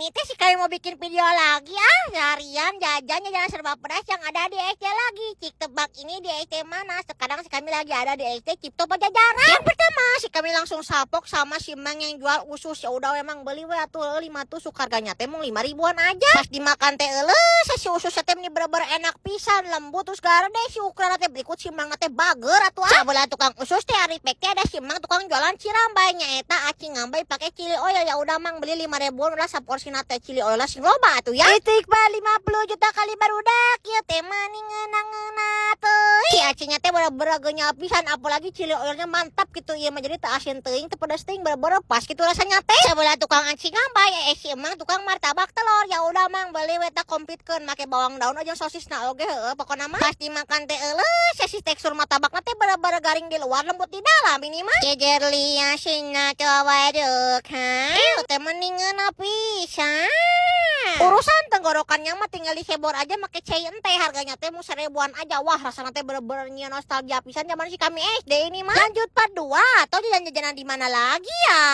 Ini teh si kami mau bikin video lagi ah. Nyarian jajan jajanan serba pedas yang ada di SD lagi. Cik, tebak ini di SD mana? Sekarang si kami lagi ada di SD Cipto Pajajaran. Yang pertama, si kami langsung salfok sama si Mang yang jual usus. Ya udah, emang beli we atuh lima tusuk, harganya teh mung 5 ribuan aja. Pas dimakan teh, euleuh, si usus teh ini bener-bener enak pisan, lembut terus garede si ukuran teh. Berikut si Mang teh bager atuh ah. Sabelah tukang usus teh ari pek teh ada si Mang tukang jualan cirambay, nyaeta aci ngambay pakai chili oil. Ya udah, Mang, beli 5 ribuan udah saporsi teh, chili oil sing loba atuh ya. Istighfar 50 juta kali, barudak, ieu teh mani ngeunah-ngeunah teuing. Si acinya teh bener-bener genyal pisan, apalagi chili oilnya mantap gitu ieu mah, jadi teu asin teuing, teu pedas teuing, bener-bener pas gitu rasanya teh. Sebelah tukang aci ngambay si emang tukang martabak telur. Ya udah, Mang, beli we tah, komplitkeun make bawang daun aja sosis na oge, heueuh. Pokona mah pas dimakan teh, euleuh, si tekstur martabakna teh bener-bener garing di luar, lembut di dalam ini mah. Jejer lia sina coba ha. Ieu teh mending ngeunah pisan. Urusan tenggorokannya mah tinggal disebor aja make cai ente, harganya teh mau 1.000-an aja. Wah, rasanya teh bener-bener nostalgia pisan zaman si kami SD ini mah. Lanjut part 2 atau jajan-jajanan di mana lagi ya?